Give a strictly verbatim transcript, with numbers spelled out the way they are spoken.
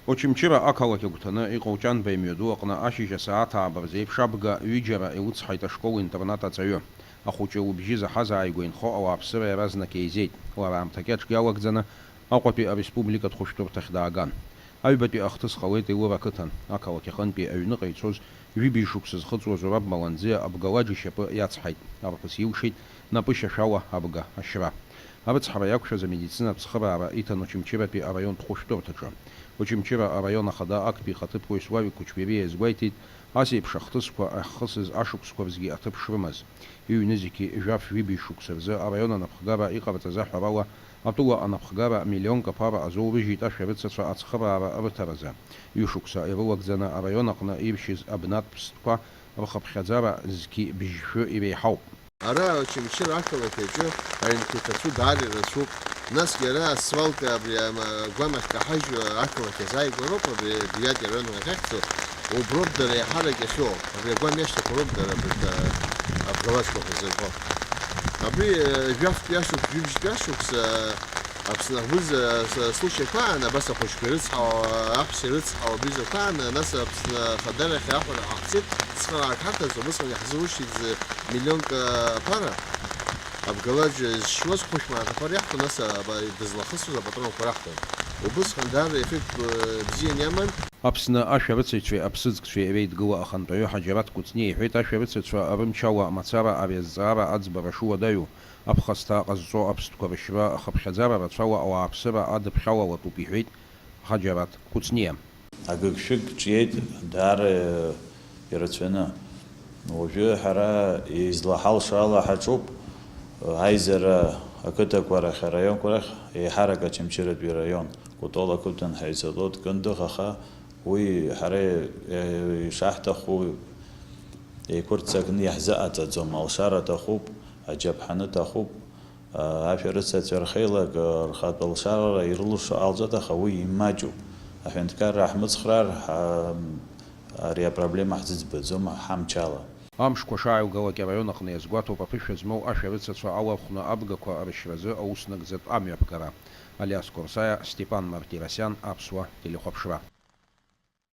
Очамчыра ақалақь агәҭаны иҟоу Ҷанба имҩаду аҟны ашьыжь асааҭ ааба рзы еиԥш абга ҩыџьара илыцҳаит ашкол-интернат аҵаҩы. Ахәыҷы лыбжьы заҳаз-ааигәа инхо ауааԥсыра иаразнак еизеит. Лара аамҭак аҿгьы алагӡаны Аҟәатәи ареспубликатә хәышәтәырҭахь дааган. Аҩбатәи ахҭыс ҟалеит Елыр ақыҭан. Ақалақь аҟынтәи аҩныҟа ицоз ҩыбжь шықәса зхыҵуа Зураб Маланӡиа абгалаџ ишьапы иацҳаит. Арԥыс илшеит напышьашәала абга ашьра. Арыцҳара иақәшәаз амедицинатә цхыраара иҭан Очамчыратәи араионтә хәышәтәырҭаҿы. Очамчыра араион ахада актәи ихаҭыԥуаҩ Славик Кучбериа иазгәеиҭеит, ас еиԥш ахҭысқәа ахьхысыз ашықәсқәа рзгьы аҭыԥ шрымаз. Иҩны зегьы жәаф-ҩыбжь шықәса рзы араион анапхгара иҟарҵаз аҳәарала, атәыла анапхгара миллионк аԥара азоурыжьит ашәарыцацәа ацхыраара рыҭаразы. Ҩышықәса ирылагӡаны араион аҟны иршьыз абнатә ԥстәқәа рхыԥхьаӡара зқьи бжьшәы иреиҳауп. Ара Очамчыра ақалақь аҿы аҩнқәа иҭацәу даара ирацәоуп. Насгьы ара асфалти абри ама-, агәам ахькаҳажьу ақалақь азааигәароуп, абри Девиатәи араион ахьахьцо, уброуп дара еиҳарак иахьыҟоу, абри агәам иашьҭақәа роуп дара абырҭ, а, абгалаџқәа ҳәа зырҳәо. Абри, э, жәафтәи ашықәс, жәибжьтәи ашықәс, э, Аԥсны ахбыз, э, с-, случаиқәа аан, абас ахәыҷқәа ирыцҳауа, аҳәса ирыцҳауа абызақәа аан, нас Аԥсны ахадарахь аҳәара ҟаҳҵеит, цхыраагк ҳаҭаз, убысҟан иаҳзуршьит зы миллионк, э, аԥара. Абгалаџ зшьуаз хәышә мааҭ аԥара иаҳҭон, нас аба-, дызлахысуаз апатронқәа раҳҭон. Убысҟан даара еффект, э, бзиан иаман. Аԥсны ашәарыцаҩцәеи аԥсыӡкцәеи реидгыла ахантәаҩы Ҳаџьараҭ Кәыҵниа иҳәеит, ашәарыцацәа рымчала мацара ари азҵаара аӡбара шуадаҩу, аԥхасҭа ҟазҵо аԥстәқәа рышьра ахыԥхьаӡара рацәала ауааԥсыра адыԥхьалалатәуп, иҳәеит Ҳаџьараҭ Кәыҵниа. Агыгшәыг ҿиеит даара ирацәаны. Уажәы ҳара излаҳалшо ала ҳаҿуп, аизара ақыҭақәа рахь, араионқәа рахь, еиҳарак Очамчыратәи араион, Кәтол ақыҭан ҳаизалоит Кындыӷ, аха уи ҳара ишаҳҭаху еиқәырццакны иаҳзыҟаҵаӡом, алшара аҭахуп, аџьаԥҳаны аҭахуп. Ашәарыцацәа рхеилак, рхатә лшарара ирылшо ҟалҵоит, аха уи имаҷуп. Аҳәынҭқарра ҳмыцхраар, ҳа-, ари апроблема ҳзыӡбаӡом ҳамчала. Амшқәа шааилгалак араион аҟны иазгәаҭоуп аԥышәа змоу ашәарыцацәа алархәны абгақәа рышьразы аус нагӡатә амҩаԥгара. Алиас Корсаиа, Степан Мартиросиан, Аԥсуа телехәаԥшра.